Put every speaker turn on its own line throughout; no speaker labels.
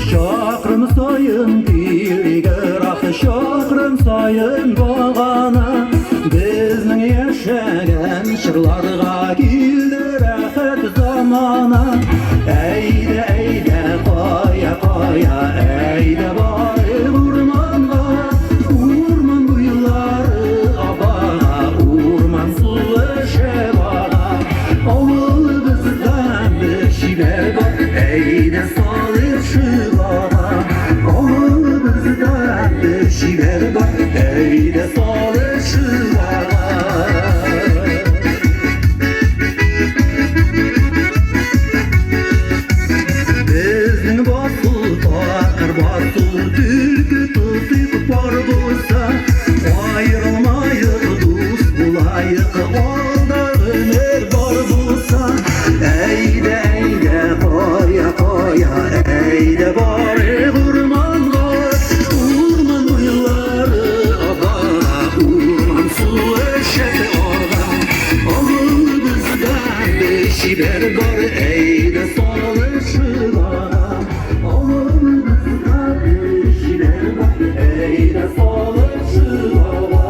Чакрым саен телеграф, чакрым саен багана. Безнең яшәгән чорларга килде рәхәт замана. Әйдә, әйдә, кая, кая, әйдә барыйк урманга. Урман буйлары абага, урман суы шәбага. Авылыбызда бер чибәр бар, әйдә салыйк шыбага. Авылыбызда бер чибәр бар, әйдә салыйк шыбага. Безнең басу, такыр басу, төлке тотыйк пар булса, аерылмаек, дус булаек, алда гомер бар булса. Әйдә, әйдә, кая, кая, әйдә барыйк урманга, урман буйлары ага, урман суы шәп ага. Авылыбызда бер чибәр бар, әйдә салышып ага. Авылыбызда бер чибәр бар, әйдә салышып ага.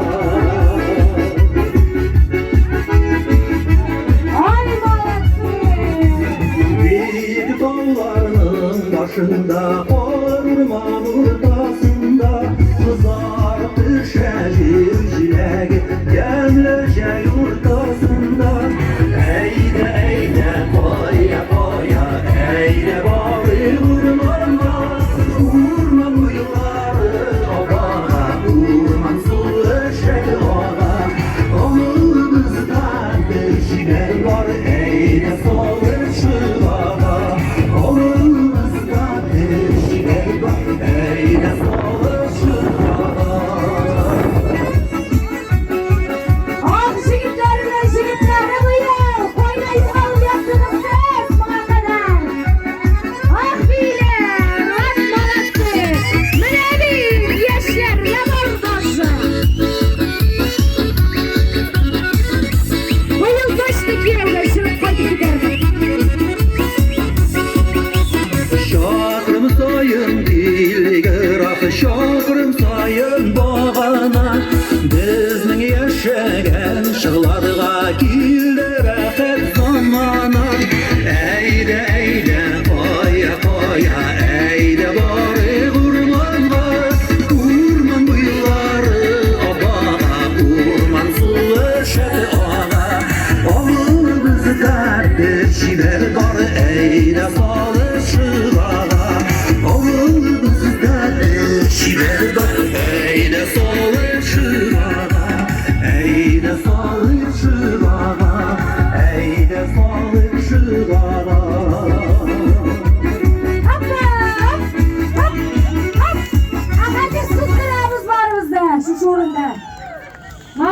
Ай, молодцы!
Биек тауларның башында, кар урман уртасында, кызар төшә җир җиләге, ямьле җәй уртасында. Әйдә, әйдә, кая, кая, әйдә барыйк урманга, урман буйлары абага, урман суы шәп ага. Авылыбызда бер чибәр бар, әйдә салышып ага. Авылыбызда бер чибәр бар, әйдә салышып ага.
Ах, җегетләр белән җегетләре быел! Кайда югалып яттыгыз сез моңа кадәр? Ах, биләр! Ах, молодцы! Менә бит, яшьләр бар даже! Быел точно кияүгә чыгып кайтып китәрмен.
Чакрым саен телеграф, чакрым саен багана. Безнең яшәгән чорларга килде рәхәт замана. Әйдә, әйдә, кая, кая, әйдә барыйк урманга. Урман буйлары абага, урман суы шәп ага. Авылыбызда бер чибәр бар, әйдә.